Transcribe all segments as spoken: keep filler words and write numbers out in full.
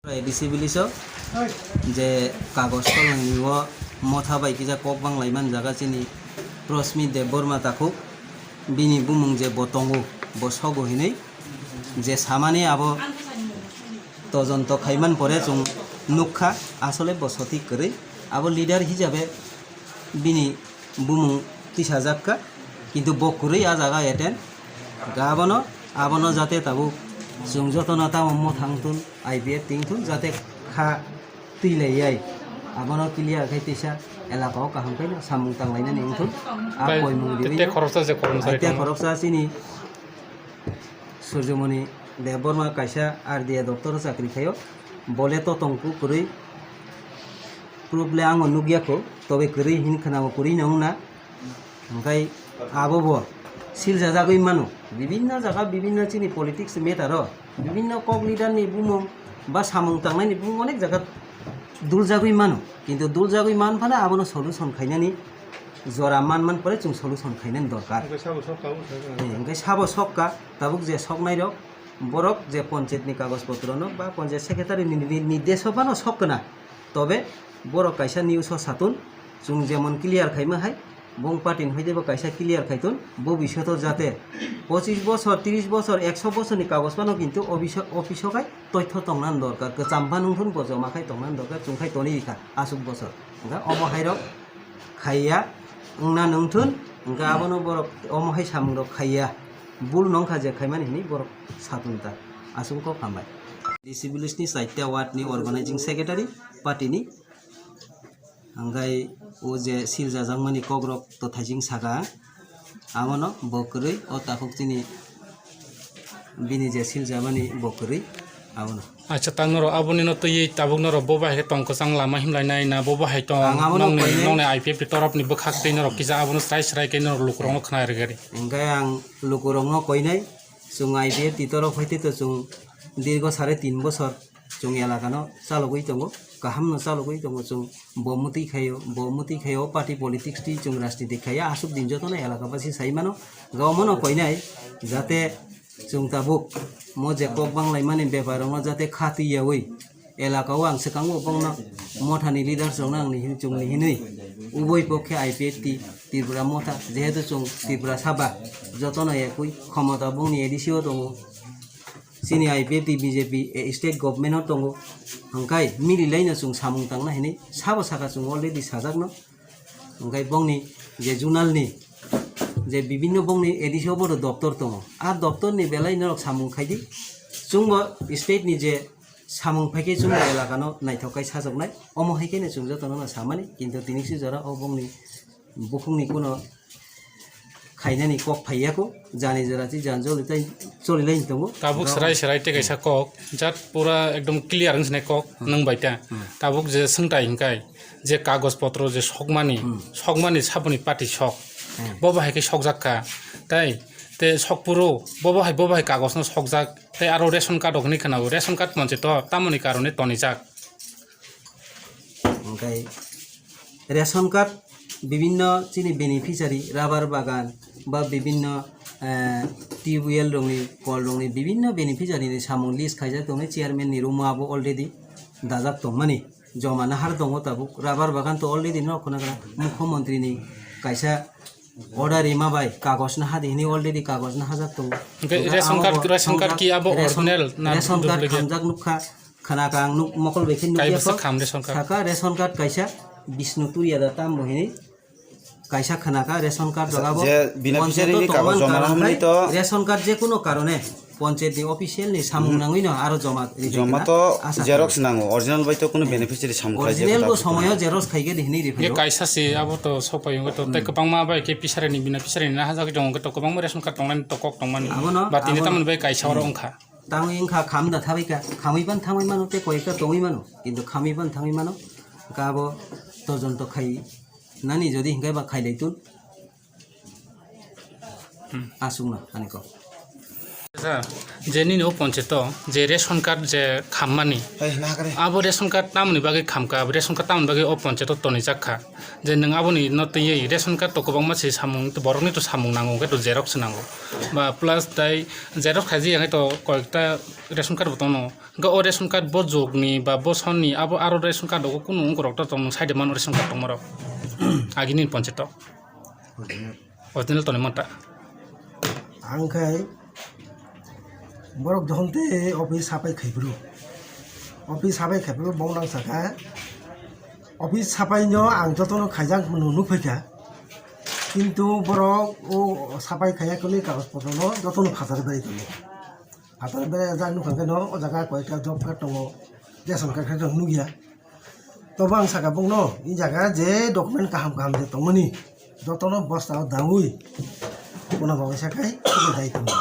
A D C village o je kagoj kolongni o motha bai kisa kok bang lai man jaga chini Prosmit Debbarma takhuk, bini bumung je bo tongo, bo sogo hinui je samani abo tojonto khaiman pore chwng nukha, asole bo sotik kwrwi. Abo leader hisabe bini bumung tisajak kha, kintu bo kwrwi a jaga attend. Ga abono, abono jate tabuk chwng jotono tamo mothang thun, I P F ting thun, jate kha twi lai yai. Abono clear khai tisa elaka o kaham khai samung tang lainani wng thun. A Bai, poimung te, riwi te no. Khoroksa je kormo Ai sari te tongma. Khoroksa chini Surjomoni Debbarma kaisa R D A doptoro chakri khaio. Bole to tongku kwrwi. Proof le ango nukya kho, tobe kwrwi hin khwnao kwrwi no wngna. Hwnkhe abo bo siljajagwi mano. Bibinno jaga, bibinno chini politics matter o, bibinno kok leader ni bumung ba samung tangnai ni bumung onek jaga duljagwi mano. Kintu duljagwi man phano abono solution khainani jora man man pore chwng solution khainani dorkar. Hwnkhe sabo sok ka, wngkha ka. Eh, hwnkhe sabo sok ka, tabuk je soknai rok, borok je ponchayat ni kagoj potro no ba ponchayat secretary ni, ni, ni deso phano sok kana. Tobe borok kaisa news o satun, chwng jemon clear khaima hai, bong party ni hoite bo kaisa clear khaitun, bo bisoto jate pochis bosor, tris bosor, ekso bosor ni kagoj phano kintu office o, office o khai toitho tongna dorkar, kwcham phano wngthun bo joma khai tongna dorkar, chwng khai toni kha aswk bosor. Hwnkhe omo hai rok khaiya wngna nungthun, hwnkhe abono borok omo hai samung rok khaiya, bul nongkha je khaimani hinwi borok satun ta. Aswk kok hambai. D C village ni chaita ward ni organizing secretary party ni, hwnkhe o je siljajakmani kokrok to thaising saka ang, abono bo kwrwi o takhuk chini bini je siljamani bo kwrwi abono. Acha, tang norok aboni no twiwi tabuk norok bo bahai khe tong kwchang lama himlai nai na, bo bahai tong Ang abono nongni, koinai. Nongni I P F ni torop ni bwkhak tei norok kisa abono srai srai khe norok lukurok no khna rwgari. Hwnkhe ang lukurok no koinai, chwng I P F ni torop hai tei to chwng dirgo sare tin bosor chwng elaka no chalogwi tongo, kaham no chalogwi tongo chwng, bo mwtwi khaio, bo mwtwi khaio, party politics twi chwng rajniti khaiya, aswk din jotono elaka basi sai mano, gaomo no koinai, jate chwng tabuk mo je kok bang lai mani bepar rok no jate kha twi yaui, elaka o ang swkango bongno motha ni leaders rok no ang ni hin, chwng ni hinwi, uboi pokhe I P F T Tripura motha, jehetu chwng Tripura saba jotono ekui khomota bongni A D C o tongo. Chini I P F T B J P, eh, state government o tongo, hwnkhe mili laino chwng samung tangna hinwi sabo saka chwng already sajakno. Hwnkhe bongni je zonal ni je bibinno bongni A D C o bodo doptor tongo, a doptor ni belai norok samung khaidi, chwngbo state ni je samung phaikhe chwngbo elaka no naithok khai sajoknai, omo hai kheno chwng jotono no samani, kintu tini si jora o bongni bukhukni kuno khainani kok phaiya kho, jani jora chi jan joli tai choli lai tongo. Tabuk Ro- serai serai tei kaisa kok, jat pura ekdom clear wng sinai kok, hmm, nwng bai ta. Hmm. Tabuk je swngtai hwnkhe, je kagoj potro je sokmani, hmm, sokmani saboni party sok. Hmm. Bo bahai khe sokjak kha. Tai, te sokphuru, bo bahai, bo bahai kagoj no sokjak. Tei aro ration card rok hinwi khwnao, ration card monche to tamoni karone tonijak. Hwnkhe ration card bibinno chini beneficiary, rubber bagan ba bibinno, eh, tubewell rokni, kol rokni bibinno beneficiary ni samung list khaijak tongnai chairman ni room o abo already dajak tongmani. Joma nahar tongo tabuk, rubber bagan to already no khna khna mukhyamantri ni kaisa order rima bai kagoj nahadi hinwi already kagoj nahajak tongo. Hwnkhe ration card, abo ration card ki abo ration, original na ration card duplicate? Khamjak nukha, khna ka ang nuk mokol bai khe nukya kho. Kaisa kham ration card? Saka ration card kaisa Bishnupriya da tam bo hinwi kaisa khna ka ration card rok abo je beneficiary ni kagoj joma nahmani to ration card je kuno karone Ponchayat ni official ni samung nangwi no aro joma ri joma to asa xerox nango, original bai to kuno beneficiary samung khai original bo somoyo xerox khai ge hinwi ri phai kaisa se abo to sopai wngwi to tei kwbangma bai khe fishery ni bina fishery ni nahajagwi tongo to kwbangma ration card tongnani to kok tongmani. Abono, ba tini abono tamoni bai kaisa oro wngkha. Tangwi wngkha kham da thabai ka, khamwi ban thangwi mano tei koi ka tongwi mano, kintu khamwi ban thangwi mano ka abo tojonto khai nani jodi hinkai ba khai lai tun. Aswkno ani kok. Sir, je nini o poncheto je ration card je khammani, Hai, na kare. Abo ration card tamoni bagwi khamka, abo ration card tamoni bagwi o poncheto tonijak kha? Je nwng aboni no twiwi ration card to kwbangma se samung, borokni to samung nango, hwnkhe to xerox se nango. Ba plus tai xerox khaijak ya khe to koyekta ration card bo tongo. Hwnkhe o ration card bo jugni ba bo sonni abo aro ration card rogo kunu wngkorok to tong side mano ration card tongmarok. Agini poncheto. Original toni monta. Ang khai borok dohon te office sapai khaibru. Office sapai khaibru bong nang saka. Office sapai no ang jotono khaijak mano nuk phaikha. Kintu borok o sapai khaiya koni kagoj potro no jotono phatar bai tongwi. Phatar bai jak nuk kha no o jaga koita job card tongo. Ration card khe nukya. Tobo ang saka bongno, i jaga je document kaham kaham je tongmani, jotono bosta o daui, kono bagwi sakai, kono dai tongo.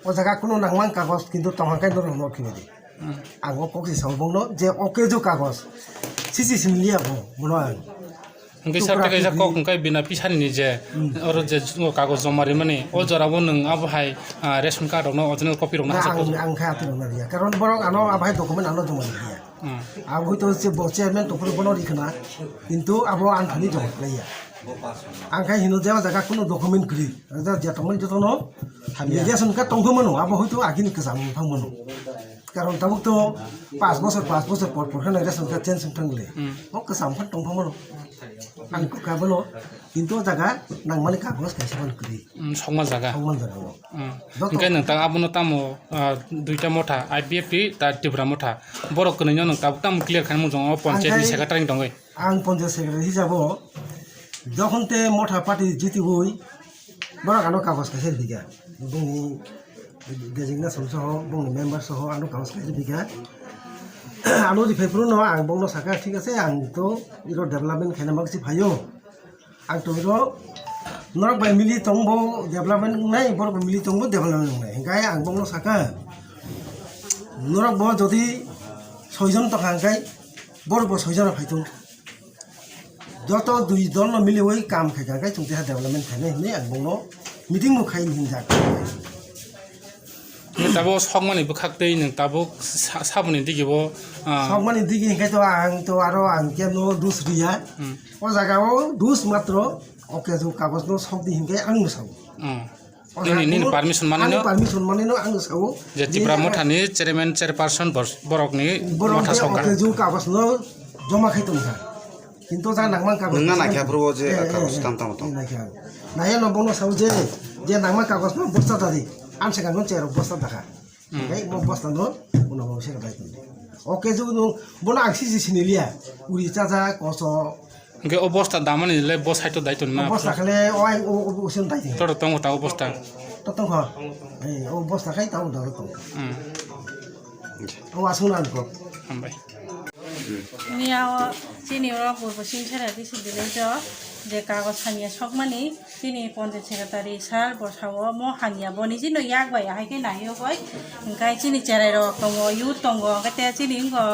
O jaga kono nangmang kagos, kintu tongha kai norok no khibidi. Hmm. Ang o kok si sao bongno, je o keju kagos, sisi simliya bo, bono ang. Hingke Tukra sarte kaisa kibri. Kok hingke bina pisani ni je, Hmm. Oro je kagos joma rimani, o jora bo nwng abo hai, ah, ration card rok no original copy rok no Na, hachak ang, ko. Ang khe atwrwng na riya. Karon borok ano abo hai document ano joma riya. Hmm. Abo hoi to se bo chairman to phuru bono rikhna. Kintu abo ang thani jawab laiya. Ang khai hino je o jaga kuno document kwrwi. Jaga je tongmani jotono Hamya. Ration card tongphano abo hoi to agini kwcham wngphang mano. Karon tabuk to pas bosor, pas bosor por por kheno ration card change wngthang le. Hmm. O kwcham khe tongphang mano. Ang kok ka bono. Kintu o jaga nangmani kagos kaisa ban kwrwi. Hmm, sokma jaga. Sokma jaga o. Hmm. Joto. Hingke nwng ta abono tamo, ah, duita motha, I P F T ta Tipra motha. Borok kwnwi no nwng tabuk tamo clear khaimung jong o panchayat ni Ang secretary ni tongwi. Ang panchayat secretary hisabo jokhon te motha party jitiwi borok ano kagos kaisa ripikha. Bini designation soho, bini member soho ano kagos kaisa ripikha. Ano riphai phuru no ang bongno saka, thik ase, ang to iro development khaina bagwi phaio. Ang to iro norok bai mili tongbo development wngnai, borok bai mili tongbo development wngnai. Hingkai ang bongno saka, norok bo jodi soijon tongkha hingkai borok bo soijon phaitung. Joto dui dol no miliwi kam khaikha hingkai chwng teha development khainai hinwi ang bongno meeting bo khai hinjak. Nwng tabuk sokmani bwkhak twi nwng tabuk sa-, saboni digi bo, ah, Sokmani digi hingke to ang to aro ang kebo dus riya. Hmm. O jaga o dus matro o keju kagos no sok di hingke ang no sao. Hmm. O Nini, jaga nini o permission mani ani no? Permission mani no ang no sao. Je Tipra Mothani chairman, chairperson bor-, borokni borok motha je o sokha. Keju kagos no joma khai tongkha. Kintu ja nangma kagos Nungna no naikha bro je eh, kagos eh, tam tam to. Eh, naikha. Naya no bono sao je, je nangma kagos no bosta dadi. Am se kangno chair bosta dakha. Hmm. Ngai mo bosta no, uno mo se kadai. Oke ju no, bono ang sisi siniliya. Uri chaja koso. Hingke o bosta damani le bo side o dai tongma. Bosta khale o ai o o sen dai. Toro tongo ta o bosta. To tongo. Eh, o bosta khai ta o da to. Hmm. O asuna ko. Hambai. Miya o chini oro purbo Singsera D C village o je kagos hamya sokmani chini panchayat secretary sir bo sao mo hamya bo niji no yak bai ahai khe nai o koi hingkai chini cherai rok tongo youth tongo hingke te chini wngko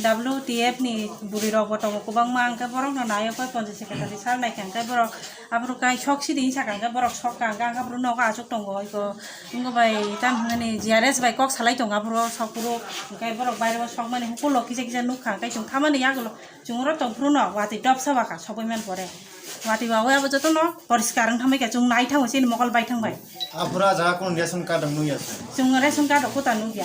W T F ni bwrwi rok bo tongo kwbangma hingke borok no nai o koi panchayat secretary sir nai khe hingke borok Aphuru kai sok sidi hinwi sakha, hwnkhe borok sok kha, hwnkhe ang aphuru nogo achuk tongo, iko wngkha bai tam hinani G R S bai kok salai tongo, aphuru sok phuru hwnkhe borok bairebo sokmani hukulo kisa kisa nukha, hwnkhe chwng thamani yagulo chwng oro tong phuru no watwi dopsa bakha sogwi man pore, watwi wawi abo jotono poriskar wng thamwi kha, chwng nai thango chini mokol bai thang bai. Aphuru ah jaga kunu ration card rok nukya se? Chwng ration card rok kota nukya.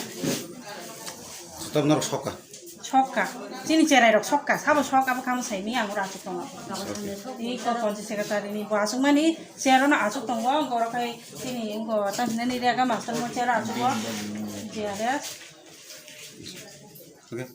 Joto norok sok kha? Sokka, chini cherai rok sokka, sabo sok abo kamo sai mi ang ura achuk tongo. Ni ko panchayat secretary ni bo achuk mani chair no achuk tongo, ang oro khai chini ngo tam hinani rega master mo chair achuk o. G R S. Okay.